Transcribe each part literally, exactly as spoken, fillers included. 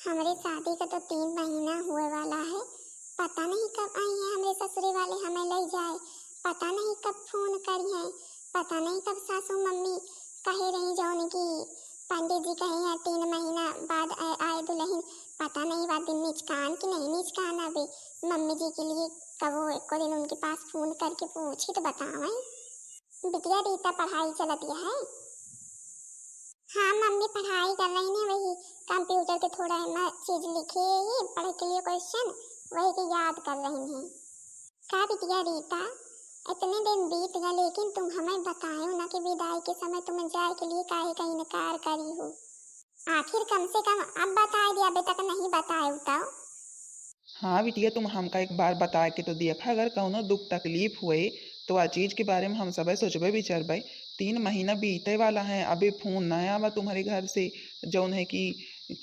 हमरे शादी का तो तीन महीना हुए वाला है, पता नहीं कब आई हैं हमरे ससुरे वाले हमें ले जाए, पता नहीं कब फोन करी हैं, पता नहीं कब सासू मम्मी कहे रही जौन कि पंडित जी कहे हैं तीन महीना बाद आए, आए दुल्हन, पता नहीं बा दिन निचकान कि नहीं निचकान। अबे मम्मी जी के लिए कबो एको दिन उनके पास फोन करके पूछी तो बतावें। बिटिया रीता पढ़ाई चलत है? हाँ मम्मी, पढ़ाई कर रही ने, वही कंप्यूटर के थोड़ा एमा चीज लिखे ही पढ़े के लिए क्वेश्चन, वही के याद कर रही हैं। का बिटिया रीता, इतने दिन बीत गए लेकिन तुम हमें बतायो ना कि विदाई के समय तुम्हें जाए के लिए काहे का इनकार करी हो? आखिर कम से कम अब बताए दिया, अबे तक नहीं बताए तो। हाँ बिटिया, तुम हमका एक बार बताए के तो देखा, अगर कौनो दुख तकलीफ हुए तो आ चीज के बारे में हम सबे सोचबे विचारबे। तीन महीना बीते वाला है, अबे फोन ना आवा तुम्हारे घर से, जौन है कि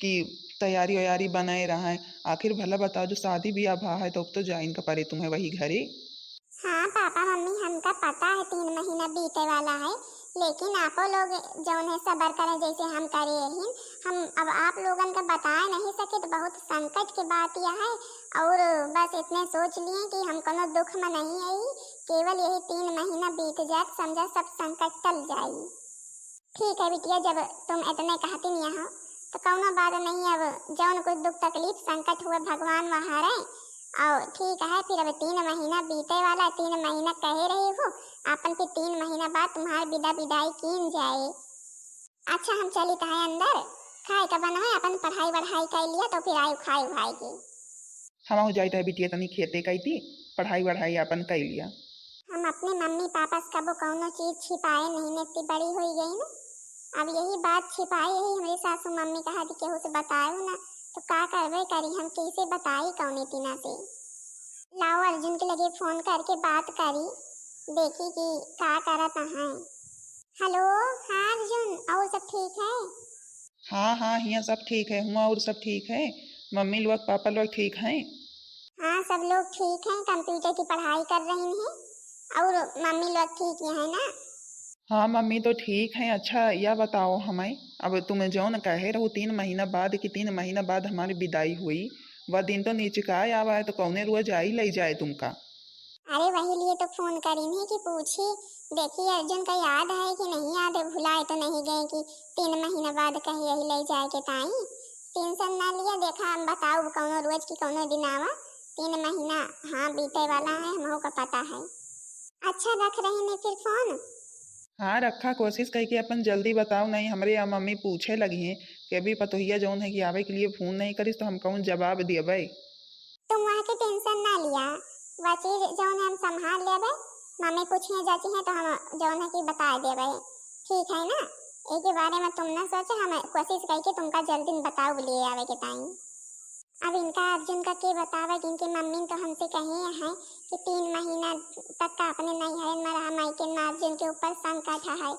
कि तैयारी वैयारी बनाए रहा है। आखिर भला बताओ, जो शादी ब्याह भा है तो अब तो जाइन का पड़े तुम्हें वही घरे। हाँ पापा मम्मी, हमका पता है तीन महीना बीते वाला है, लेकिन आपो लोग जौन है सबर करें जैसे हम करे रहीन। हम अब आप लोगन का बताए नहीं सके तो बहुत संकट की बात यह है। और बस इतने सोच लिए कि हम कोनो दुख में नहीं आई, केवल यही तीन महीना बीत जात, समझा सब संकट टल जाई। ठीक है बिटिया, जब तुम इतने कहती नहीं हो तो कौनो बात नहीं। अब जौन कुछ दुख तकलीफ संकट हुए भगवान वहाँ रहे। और ठीक है, फिर अब तीन महीना बीते वाला, तीन महीना कहे रही हो, अपन फिर तीन महीना बाद तुम्हारे विदा विदाई कीन जाए। अच्छा हम चली तहां अंदर, खाए का बनवे, अपन पढ़ाई वढ़ाई कर लिया तो फिर आयु खाए उखाए के। हम हो जाइत है बिटिया तनी खेते कई थी, पढ़ाई वढ़ाई अपन कर लिया। हम अपने मम्मी पापा से कबो कौनो चीज छिपाए नहीं, इतनी बड़ी हो गई ना। अब यही बात छिपाई है हमरे सासू मम्मी कहा कि केहू से बतायो ना, तो का करबे करी, हम कैसे बताई कौने टीना से। लाओ अर्जुन के लगे फोन करके बात करी, देखी कि का करत हैं। हेलो, हाँ अर्जुन, और सब ठीक है? हाँ हाँ, हियाँ सब ठीक है, हुआ और सब ठीक है, मम्मी लोग पापा लोग ठीक हैं? हाँ सब लोग ठीक हैं, कंप्यूटर की पढ़ाई कर रही हैं। और मम्मी लोग ठीक ही है ना? हाँ मम्मी तो ठीक है। अच्छा या बताओ हमें, अब तुम्हें जौन कहे रहू तीन महीना बाद कि तीन महीना बाद हमारी विदाई हुई, वह दिन तो निचकाए आवा है तो कौने रोज आई ले जाए तुमका? अरे वही लिए तो फोन करीन है कि पूछी, देखी अर्जुन का याद है कि नहीं याद है, भुलाए तो नहीं गए कि तीन महीना बाद कहे यही ले जाए के ताई। टेंशन ना लिया, देखा हम बताओ कौनो रोज की कौनो दिन आवा, तीन महीना हाँ बीते वाला है, हमहू का पता है। अच्छा रख रही ने फिर फोन। हाँ रखा, कोशिश कई के अपन जल्दी बताओ, नहीं हमरे या मम्मी पूछे लगी हैं कि अभी पतोहिया जौन है कि आवे के लिए फोन नहीं करिस तो हम कौन जवाब दियबे। तुम वहाँ के टेंशन ना लिया, वह चीज जौन है हम संभाल लेबे। मम्मी पूछिए जाची हैं तो हम जौन है कि बता देबे, ठीक है ना? एक के बारे में तुम ना सोचो, हम कोशिश करके तुमका जल्दी में बताओ लिए आवे के टाइम। अब इनका अर्जुन का के बतावे कि इनके मम्मी तो हमसे कही है कि तीन महीना तक का अपने नैहर में रहा, मायके में अर्जुन के ऊपर संकट है,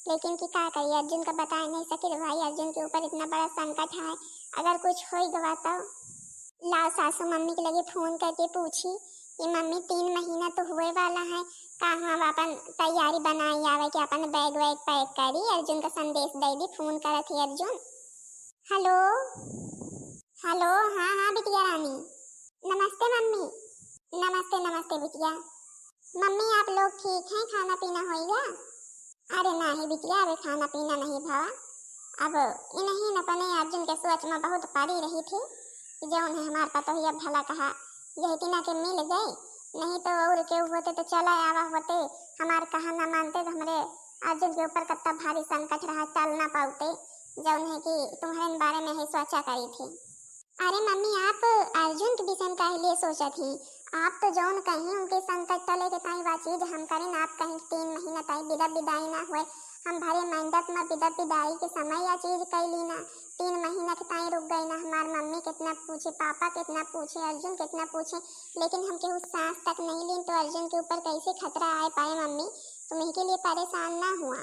लेकिन कि का करी, अर्जुन का बताए नहीं सके तो भाई अर्जुन के ऊपर इतना बड़ा संकट है, अगर कुछ हो गवा तो। लाओ सासू मम्मी के लगे फोन करके पूछी कि मम्मी तीन महीना तो हुए वाला है, का हम अपन तैयारी बनाई आवे कि अपन बैग वैग पैक करी, अर्जुन का संदेश दे दी, फोन करत ही अर्जुन। हेलो। हेलो, हाँ हाँ बिटिया रानी। नमस्ते मम्मी। नमस्ते नमस्ते बिटिया। मम्मी आप लोग ठीक हैं, खाना पीना होइगा? अरे नाही बिटिया, अबे खाना पीना नहीं भवा। अब इन्हीं अपने अर्जुन के सोच में बहुत पड़ी रही थी कि जौन है हमार पतोहिया भला कहा यही टीना के मिल गई, नहीं तो और केहू होते तो चला आवा होते, हमार कहा ना मानते तो हमरे अर्जुन के ऊपर कितना भारी संकट रहा, चल ना पाते, जौन है कि तुम्हारे बारे में ही सोचा करी थी। अरे मम्मी, आप अर्जुन के विषय में काहे लिए सोचत ही? आप तो जौन कहीं उनके संकट टले के ताई वा चीज हम करें, आप कहीं तीन महीना ताई बिदा बिदाई ना हुए, हम भरे मंडप में बिदा बिदाई के समय या चीज कैली ना, तीन महीना के ताई रुक गई ना, हमार मम्मी कितना पूछे, पापा कितना पूछे, अर्जुन कितना पूछे, लेकिन हम केहू सांस तक नहीं लीन, तो अर्जुन के ऊपर कैसे खतरा आए पाए मम्मी? तुम इनके लिए परेशान ना हुआ,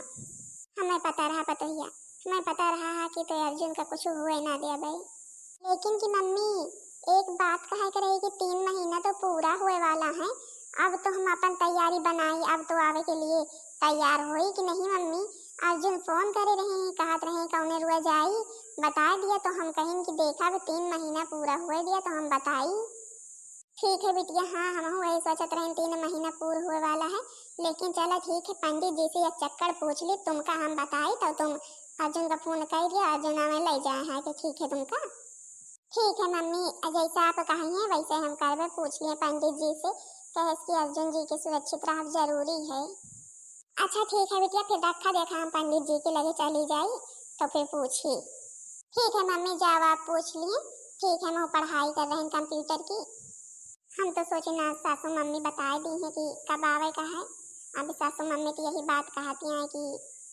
हमें पता रहा पतोहिया, हमें पता रहा है कि तो अर्जुन का कुछ हुए ना दे भाई। लेकिन कि मम्मी, एक बात कहे के रही कि तीन महीना तो पूरा हुए वाला है, अब तो हम अपन तैयारी बनाई, अब तो आवे के लिए तैयार होई कि नहीं मम्मी? अर्जुन फोन करे रहे हैं, कहत रहे कौने रुआ जाई, बताइ दिया तो हम कहिन कि देखा, अब तीन महीना पूरा हुए दिया तो हम बताई। ठीक है बिटिया, हाँ, हमहू वही सोचत रहेन, तीन महीना पूर हुए वाला है, लेकिन चला ठीक है, पंडित जी से एक चक्कर पूछ ली, तुमका हम बताई, तो तुम अर्जुन का फोन कर दिया, अर्जुन आवे ले जाए है कि ठीक है तुमका। ठीक है मम्मी, जैसे आप कही हैं वैसे हम करबे, पूछ लिए पंडित जी से, कहे कि अर्जुन जी के सुरक्षित रहब जरूरी है। अच्छा ठीक है बिटिया, फिर रखा, देखा हम पंडित जी के लगे चली जाई तो फिर पूछी। ठीक है मम्मी, जाओ आप पूछ लिए। ठीक है, हम पढ़ाई कर रहे हैं कंप्यूटर की। हम तो सोचे ना सासू मम्मी बताए दी हैं कि कब आवे का है। अब सासू मम्मी तो यही बात कहती हैं कि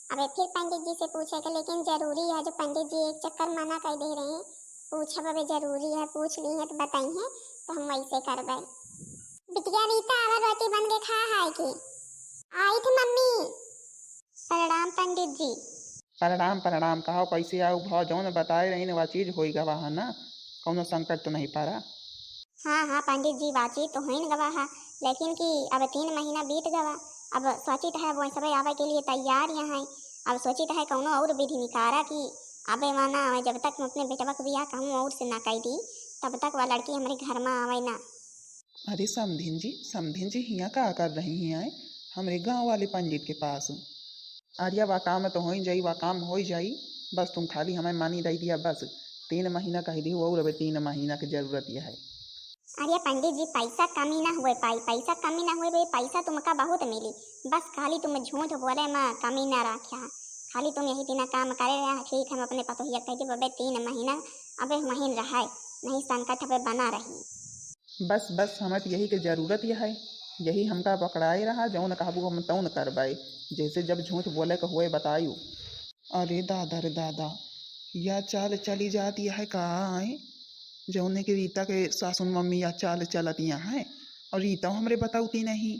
अबे फिर पंडित जी से पूछे के, लेकिन जरूरी है जो पंडित जी एक चक्कर मना कर दे रहे हैं, पूछब अबे जरूरी है, पूछ ली हैं तो बताई हैं तो हम वैसे करबे। बिटिया रीता, आवा रोटी बन के खा है कि? आई थी मम्मी। प्रणाम पंडित जी। प्रणाम, प्रणाम। कहो, कैसे आओ भौ? जौन बताए रही न, वा चीज होई गवा है ना? कौनो संकट तो नहीं पड़ा? हाँ, हाँ पंडित जी, वा चीज तो होइन गवा है, लेकिन कि अब तीन महीना बीत गवा। अब सोचित है वो सबे आवे के लिए तैयार यहाँ है। अब सोचित है कौनो और विधि निकारा कि अबे माना आवे, जब तक हम अपने बेटवा के बियाह कहूँ और से ना कह दी, तब तक वह लड़की हमारे घर में आवे ना। अरे समधिन जी, समधिन जी हियाँ का कर रही हैं आए? हमरे गाँव वाले पंडित के पास। अरे वा काम तो होई जाई, वा काम होई जाई, बस तुम खाली हमें मानी दई दिया बस। तीन महीना कह दी और अबे तीन महीना की जरूरत यह है। अरे पंडित जी, पैसा कमी ना हुए पाई, पैसा कमी ना हुए पाई, पैसा तुमका बहुत मिली, बस खाली तुम झूठ बोले में कमी ना रख्या, खाली तुम यही तीना काम करे रहा। ठीक, हम अपने पतोहिया कह दी बबे तीन महीना अबे वहीं रहे, नहीं संकट अबे बना रही। बस, बस, हमें तो यही के जरूरत यह है, यही हमका पकड़ाए रहा, जौन कहबू हम तौन करबे, जैसे जब झूठ बोले के हुए बतायू। अरे दादा रे दादा, या चाल चली जाती है का आए? जौने के रीता के सासुन मम्मी या चाल चलत यहाँ है, और रीता हमरे बताउती नहीं।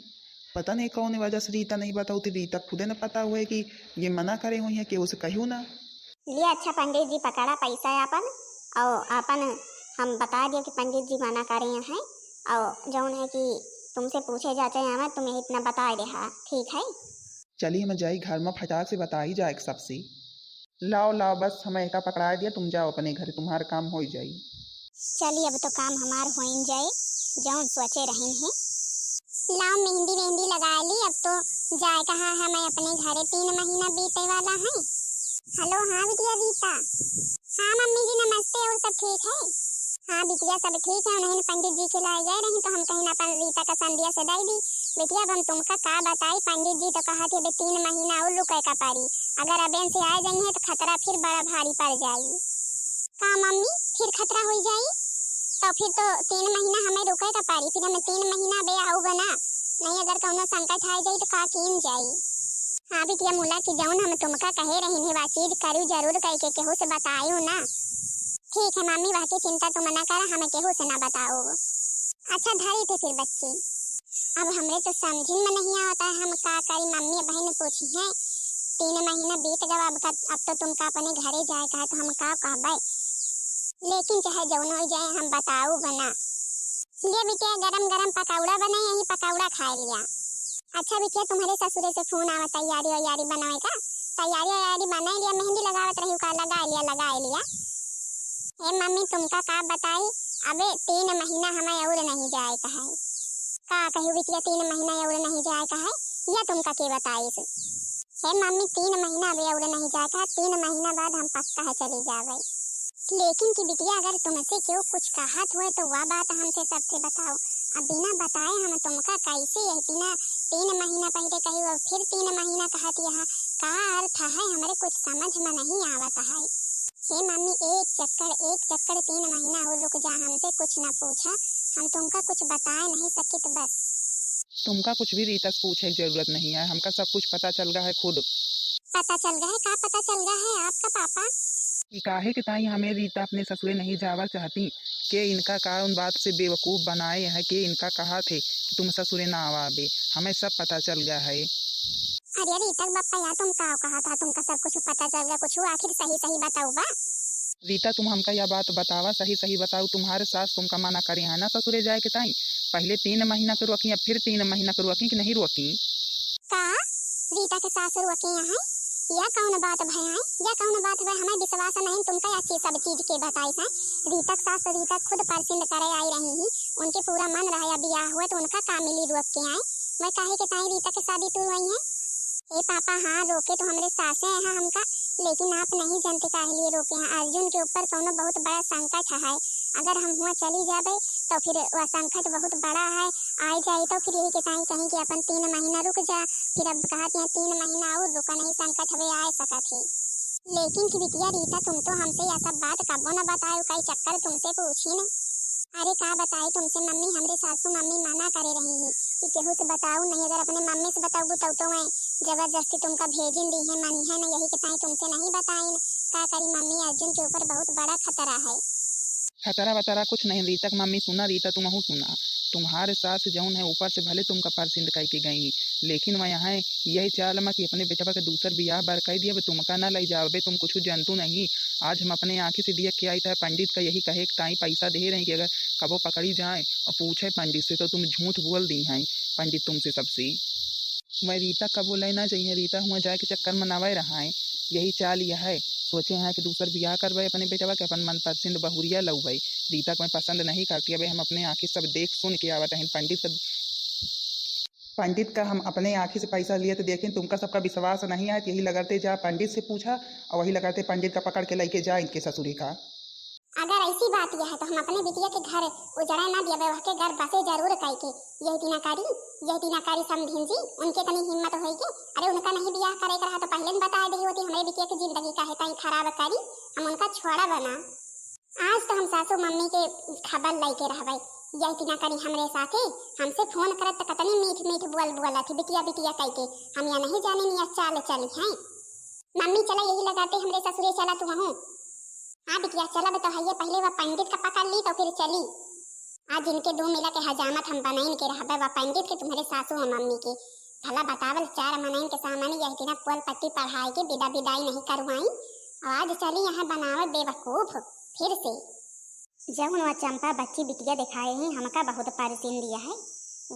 पता नहीं कौन वजह से रीता नहीं बताउती, रीता खुदे न पता हुए कि ये मना करे हुई है, केहू से कहू ना। लिया अच्छा पंडित जी, पकड़ा पैसा अपन, और अपन हम बता दियो कि पंडित जी मना करे हैं, और जौन है कि तुमसे पूछे जाचे हमें, तुम्हें इतना बता रहा, ठीक है? चली हम जाई घर में फटाक से बताई जाए सबसे। लाओ, लाओ, बस हमें एका पकड़ाए दिया, तुम जाओ अपने घर, तुम्हार काम होई जाई। चली, अब तो काम हमार होइन जाए, जौन सोचे रहन है। लाओ, मेहंदी वेहंदी लगा ली, अब तो जाए कहा है, मैं अपने घरे, तीन महीना बीते वाला है। हेलो, हाँ बिटिया रीता। हाँ मम्मी जी नमस्ते, और सब ठीक है? हाँ बिटिया, सब ठीक है, उन्हें पंडित जी के लाए गए रही तो हम कहीं अपन रीता का संदिया से दे दी। बिटिया, अब हम तुमका का बताई, पंडित जी तो कहा थे, "अबे तीन महीना और रुके का पड़ी, अगर अबेन से आए जाइए तो खतरा फिर बड़ा भारी पड़ जाई।" का मम्मी, फिर खतरा हो जाई? तो फिर तो तीन महीना हमें रुके का पड़ी, फिर हमें तीन महीना बे आऊ बना, नहीं अगर कौनो संकट आ जाई तो का कीन जाई? हाँ बिटिया, मुला की जौन हम तुमका कहे रही नहीं, वा चीज करू जरूर कह के केहू से बतायू ना। ठीक है मम्मी, वह की चिंता तुम ना करा, हमें केहू से ना बताओ। अच्छा धरी थे फिर बच्ची, अब हमरे तो समझिन में नहीं आवता है, हम का करी? मम्मी बहन पूछी है, तीन महीना बीत गवा, अब का, अब तो तुमका अपने घरे जाए का है, तो हम का कहबे? लेकिन चाहे जौन हो जाए, हम बताऊ बना। ले बिटिया, गरम गरम पकौड़ा बनाई, यही पकौड़ा खाए लिया। अच्छा बिटिया, तुम्हारे ससुरे से फोन आवा, तैयारी वैयारी बनावे का, तैयारी वैयारी बनाए लिया, मेहंदी लगावत रही का, लगा लिया, लगा लिया। ए मम्मी, तुमका का बताई, अबे तीन महीना हमें और नहीं जाए का है। का कहू बिटिया, तीन महीना और नहीं जाए का है, या तुमका के बताई से? हे मम्मी, तीन महीना अबे और नहीं जाए का है, तीन महीना बाद हम पक्का है चली जावे। लेकिन कि बिटिया, अगर तुमसे केहू कुछ कहत होए तो वह बात हमसे सबसे बताओ। अब बिना बताए हम तुमका कैसे यही तीन, तीन महीना पहले कही और फिर तीन महीना कहत यह का अर्थ है, हमरे कुछ समझ में नहीं आवत है। हे मम्मी, एक चक्कर, एक चक्कर तीन महीना और रुक जा, हमसे कुछ ना पूछा, हम तुमका कुछ बताए नहीं सकित बस। तुमका कुछ भी रीता से पूछे की जरूरत नहीं है, हमका सब कुछ पता चल गया है खुद। पता चल गया है? का पता चल गया है आपका पापा? कि काहे के ताई हमें रीता अपने ससुरे नहीं जावा चाहती, के इनका का उन बात से बेवकूफ बनाए है, के इनका कहा थे कि तुम ससुरे ना आवाबे, हमें सब पता चल गया है। अरे रीता के बापा यार, तुम का कहा था, तुमका सब कुछ पता चल गया, कुछ आखिर सही सही बताओ बा। रीता, तुम हमका यह बात बतावा, सही सही बताओ, तुम्हारे सास तुमका मना करे हैं ना ससुरे जाए के ताई? पहले तीन महीना के रोकी, अब फिर तीन महीना के रोकी कि नहीं रोकी? का रीता के सास रोके हैं? या कौन बात भय है, या कौन बात भय? हमें विश्वास नहीं तुमका या चीज, सब चीज के बताई है। रीता के सास तो रीता खुद परसिंद करे आई रही ही, उनके पूरा मन रहा या बियाह हुआ तो उनका का मिली रोक के आए। मैं काहे के ताई रीता के शादी तू हुई है? ए पापा, हाँ, रोके तो हमरे सासे हैं हमका, लेकिन आप नहीं जानते काहे लिए रोके हैं। अर्जुन के ऊपर कौनो बहुत बड़ा संकट है, अगर हम हुआ चली जाबे तो फिर वह संकट बहुत बड़ा है, आए जाए तो फिर यही के ताई कहीं कि अपन तीन महीना रुक जा, फिर अब कहत हैं तीन महीना और रुका नहीं, संकट हवे आए सकत है। लेकिन कि बिटिया रीता, तुम तो हमसे यह सब बात कबो न बतायो, कई चक्कर तुमसे पूछी न। अरे का बताए तुमसे मम्मी, हमरे सासू मम्मी मना करे रही ही कि केहू से बताऊ नहीं, अगर अपने मम्मी से बताऊ तो, तो मैं जबरदस्ती तुमका भेजिन दी है, मनी है न, यही के ताई तुमसे नहीं बताइन। का करी मम्मी, अर्जुन के ऊपर बहुत बड़ा खतरा है। खतरा वतरा कुछ नहीं रीता के मम्मी, सुना रीता, तुमहू सुना। तुम्हारे सास जौन है ऊपर से भले तुमका परसिंद कई के गई, लेकिन वह यहाँ यही चाल मा कि अपने बेटवा के दूसर बियाह बर कई दिया, तुमका ना लई जावे, तुम कुछ जनतू नहीं। आज हम अपने आँखी से देख के आई था, पंडित का यही कहे के ताई पैसा दे रही कि अगर कबो पकड़ी जाए और पूछे पंडित से तो तुम झूठ बोल दी हैं पंडित तुमसे सबसे। वह रीता कबो लय ना जइहे, रीता हुआ जाए के चक्कर मनावे रहा है। यही चाल यह है, सोचे हैं कि दूसर बियाह करवे अपने बेटवा के, अपन मनपसंद बहुरिया लउवे। रीता को मैं पसंद नहीं करती। अबे हम अपने आँखी सब देख सुन के आवत हैं पंडित का, पंडित का हम अपने आँखी से पैसा लिए तो देखें, तुमका सबका विश्वास नहीं है, यही लगते जा पंडित से पूछा और वही लगते पंडित का पकड़ के लेके जा इनके ससुरी का। अगर ऐसी बात यह है तो हम अपने बिटिया के घर उजड़ा ना दिया, वह के घर बसे जरूर कई के। यह तीना करी, यह तीना करी समधिन जी, उनके तनी हिम्मत होई के। अरे उनका नहीं बियाह करे के रहा तो पहले न बता दे होती, हमरे बिटिया की जिंदगी काहे ताई खराब करी, हम उनका छोड़ा बना। आज तो हम सासू मम्मी के खबर लई के रहबे। यह तीना करी हमरे साथे, हमसे फोन करत त कतनी मीठ मीठ बोल बोलत थी, बिटिया बिटिया कई के। हम यह नहीं जाने निया चाल चली हैं। मम्मी चला यही लगाते हमरे ससुरे चला तू वहूँ। हाँ बिटिया, चलब तो हइये, पहिले वह पंडित का पकड़ ली तो फिर चली। आज इनके दो मिला के हजामत हम बनाइन के रहबे, वह पंडित के तुम्हरे सासू और मम्मी के। भला बतावल, चार मनइन के सामने यह दिना पोल पट्टी पढ़ाई के विदा विदाई नहीं करवाई, और आज चली यहाँ बनावे बेवकूफ फिर से। जौन वह चंपा बच्ची बिटिया दिखाए ही, हमका बहुत परसिन दिया है,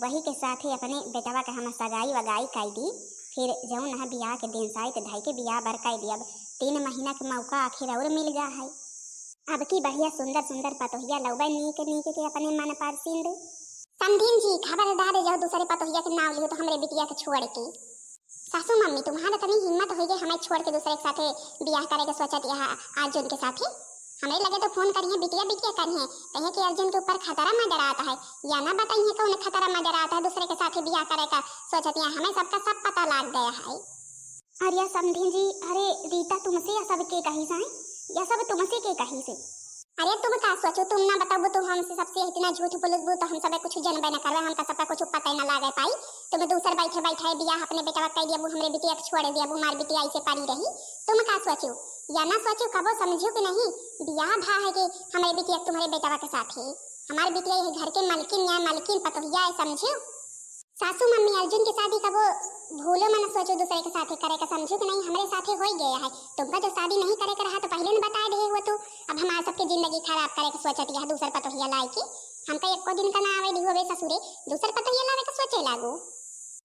वही के साथे अपने बेटवा के हम सगाई वगाई कई दी। फिर जौन है बियाह के दिन साइत धई के बियाह बर कई दी। अब तीन महीना के मौका आखिर और मिल गा है। अब की बढ़िया सुंदर सुंदर पतोहिया लउबे नीक नीक के अपने मन परसिंद। समधिन जी खबरदार, जब दूसरे पतोहिया के नाव लियो तो हमरे बिटिया के छोड़ के। सासू मम्मी, तुम्हारा तनी हिम्मत होई गई हमें छोड़ के दूसरे के साथे बियाह करे के सोचत यह अर्जुन के साथे। हमरे लगे तो फोन करिए, बिटिया बिटिया करिए, कहिए कि अर्जुन के ऊपर खतरा मंडरात है, या ना बताइए कौन खतरा मंडरात है, दूसरे के साथे बियाह करे का सोचत यह, हमें सबका सब पता लाग गया है। अरे समधी जी, अरे रीता तुमसे यह सब के कही से, यह सब तुमसे के कही से? अरे तुम का सोचो, तुम ना बताबो तो हमसे सबसे इतना झूठ बोलबो तो हम सब कुछ जनबे न करबे, हमका सबका कुछ पता ही ना लागे पाई। तुम दूसर बैठे बैठे बियाह अपने बेटवा कह दिया, हमरे बिटिया के छोड़ दिया, मार बिटिया ऐसे पड़ी रही। तुम का सोचो या ना सोचो, कबो समझो कि नहीं, बियाह भा है कि हमरे बिटिया तुम्हारे बेटवा के साथ है, हमारे बिटिया ये घर के मलकिन या मलकिन पतोहिया है, समझो। सासू मम्मी, अर्जुन के शादी कबो भूलो मन सोचो दूसरे के साथे करे का, समझो कि नहीं, हमरे साथे होई गया है। तुमका जो शादी नहीं करे के रहा तो पहले न बता दे हो तू। अब हमार सबके जिंदगी खराब करे के सोचत यह दूसर पतोहिया लाए के। हमका एको दिन का ना आवे दी होवे ससुरे, दूसर पतोहिया लावे का सोचे लागो।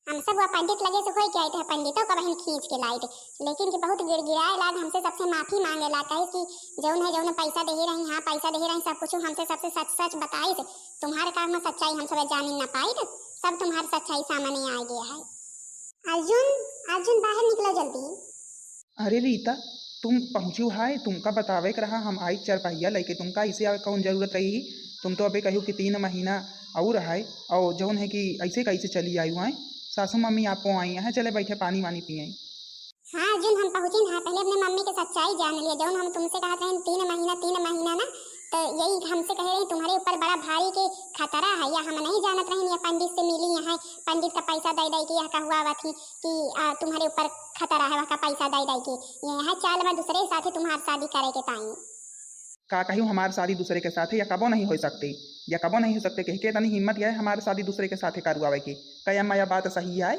हम सब वह पंडित लगे से होई के आई थे, पंडितों का बहन खींच के लाई थे, लेकिन कि बहुत गिड़गिड़ाए लाग, हमसे सबसे माफी मांगे लाग, कहे कि जौन है जौन पैसा दे रही, हाँ पैसा दे रही, सब कुछ हमसे सबसे सच सच बताई थे। तुम्हारे काम में सच्चाई हम सब जानी ना पाई थे। सब तुम्हार सच्चाई सामने आ गया है। अर्जुन, अर्जुन बाहर निकलो जल्दी। अरे रीता, तुम पहुँचू हाय, तुमका बतावे के रहा, हम आई चरपहिया लेके, तुमका ऐसे आवे कौन जरूरत रही? तुम तो अबे कहो कि तीन महीना और है, और जौन है कि ऐसे कैसे चली आयु आए? सासू मम्मी आपको आई हैं, चले बैठे पानी वानी पिए। हाँ अर्जुन, हम पहुँचिन हाँ, पहले अपने मम्मी के सच्चाई जान लिया। जौन हम तुमसे कहत रहे तीन महीना, तीन महीना ना, तो यही हमसे कह रही तुम्हारे ऊपर बड़ा भारी के खतरा है, या हम नहीं जानत रहे, या पंडित से मिली यहाँ, पंडित का पैसा दे दे के यह कहवावत ही कि आ, तुम्हारे ऊपर खतरा है, वह का पैसा दे दे के। यह चाल में दूसरे साथे तुम्हार शादी करे के ताई। का कहियो हमार शादी दूसरे के साथे या कबो नहीं हो सकते, या कबो नहीं हो सकते कह के तनी हिम्मत यह हमार शादी दूसरे के साथे करवावे के। का या माया बात सही है?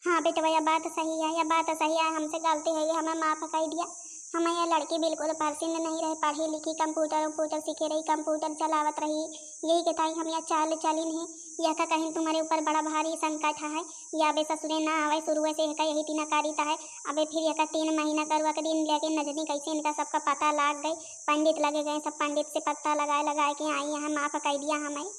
हाँ बेटवा, यह बात सही है, यह बात सही है, हमसे गलती है, ये हमें माफ कर दिया। हमें यह लड़की बिल्कुल पसंद नहीं रहे, पढ़ी लिखी, कंप्यूटर उम्प्यूटर सीखे रही, कंप्यूटर चलावत रही, यही के ताई हम यह चाल चलिन है। यह का कहीं तुम्हारे ऊपर बड़ा भारी संकट है, या अबे ससुरे ना आवे, शुरुए से यह का यही तिना कारिता है। अबे फिर यह का तीन महीना करुआ के दिन लेके नजनी कैसे इनका सबका पता लाग गए, पंडित लगे गए, सब पंडित से पता लगाए लगाए के आई यहाँ, माफ कर दिया हमें।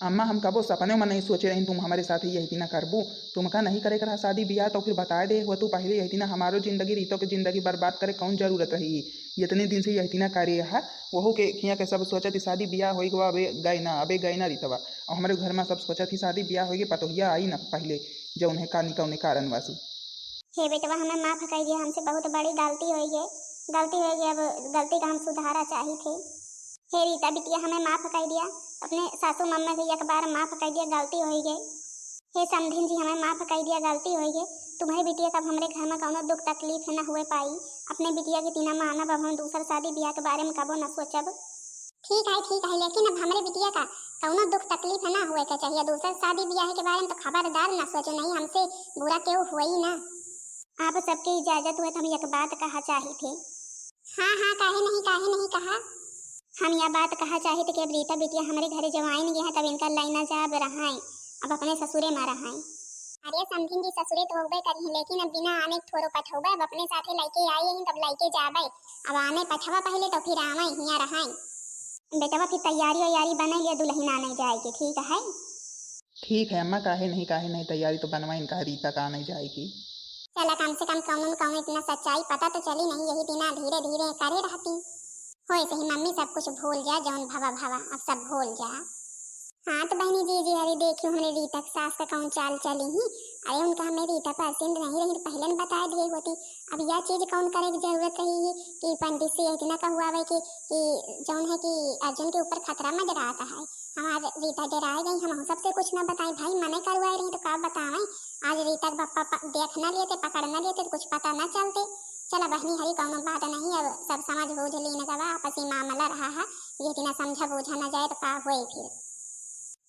अम्मा, हम कबो सपने में नहीं सोचे रही तुम हमारे साथ यही तिना करबू। तुमका नहीं करे के रहा शादी बियाह तो फिर बताए दे हुआ तू पहले यही तिना, हमारो जिंदगी, रीतो के जिंदगी बर्बाद करे कौन जरूरत रही। इतने दिन से यही तिना करे है, वहू के खिया के सब सोचत ही शादी बियाह होई गवा, अबे गए ना, अबे गए ना रीतवा। और हमारे घर में सब सोचत ही शादी बियाह होई गए, पतोहिया आई ना पहले, जौन है कानी कौने कारण वासु। हे बेटवा, हमें माफ कर दिया, हमसे बहुत बड़ी गलती होई गई, गलती होई गई, अब गलती का हम सुधारा चाहित है। हे रीता बिटिया, हमें माफ कर दिया, अपने सासू मम्मा के एक बार माफ कर दिया, गलती होई गई। हे समधिन जी, हमें माफ कर दिया, गलती होई गई। तुम्हारे बिटिया का अब हमरे घर में कौनो दुख तकलीफ न हुए पाई, अपने बिटिया के तिना मानब, अब हम दूसर शादी बियाह के बारे में कबो न सोचब। ठीक है, ठीक है, लेकिन अब हमरे बिटिया का कौनो दुख तकलीफ ना हुए के चाहिए, दूसर शादी बियाह के बारे में तो खबरदार ना सोचे, नहीं हमसे बुरा केहू हुई ना। आप सबके इजाजत हुए तो हम एक बात कहा चाहित है। हाँ, हाँ, काहे नहीं, काहे नहीं कहा? हम यह बात कहा चाहित कि अब रीता बिटिया हमरे घरे जवाइन गया है, तब इनका लाइना जाब रहाए, अब अपने ससुरे में रहाए। अरे समधिन जी, ससुरे तो होबे करी हैं, लेकिन अब बिना आने के थोड़ो पठौबे, अब अपने साथे लइके आई हैं, तब लइके जाबे। अब आने पठवा पहले, तो फिर आवे हियाँ रहाए। बेटवा, फिर तैयारी वैयारी बने लिया, दुल्हन आने जाए के, ठीक है? ठीक है अम्मा, काहे नहीं, काहे नहीं, तैयारी तो बनवाइन, कहा रीता का आने जाए की। चला, कम से कम कौनो न कौनो इतना सच्चाई पता तो चली नहीं, यही दिना धीरे धीरे करे रहती। होए सही मम्मी, सब कुछ भूल जा, जौन भवा भवा, अब सब भूल जा। हाँ तो बहनी जी, जी, अरे देखियो हमरे रीता के सास का कौन चाल चली ही। अरे उनका हमें रीता पसंद नहीं रही तो पहले न बताए दिए होती। अब यह चीज कौन करे की जरूरत रही है कि पंडित से यह इतना कहुआवे कि, कि जौन है कि अर्जुन के ऊपर खतरा मंडराता है। हमार रीता डराए गई, हम सबसे कुछ ना बताई भाई, मने करवाए रही तो का बतावे। आज रीता के बप्पा प-, देख ना लेते, पकड़ ना लेते तो कुछ पता ना चलते। चला बहनी हरी कौनो बात नहीं, अब सब समझ बूझ लीन गवा, आपसी मामला रहा है, ये इतना समझा बूझा ना जाए तो का होए फिर।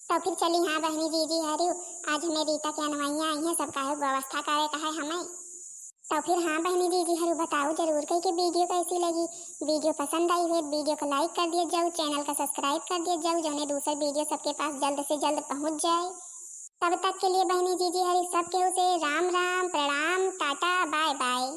तो फिर चली, हाँ बहनी जी, जी हरी, आज हमें रीता के अनवैया आई हैं, सब काहे व्यवस्था करे का है हमें। तो फिर हाँ बहनी जी, जी हरी बताओ जरूर कही कि वीडियो कैसी लगी। वीडियो पसंद आई हुई वीडियो को like कर दिया जाओ, चैनल का subscribe कर दिया जाओ, जौने दूसर वीडियो सबके पास जल्द से जल्द पहुँच जाए। तब तक के लिए बहनी जी, जी हरी सब केहू से राम राम, प्रणाम, टाटा, बाय बाय।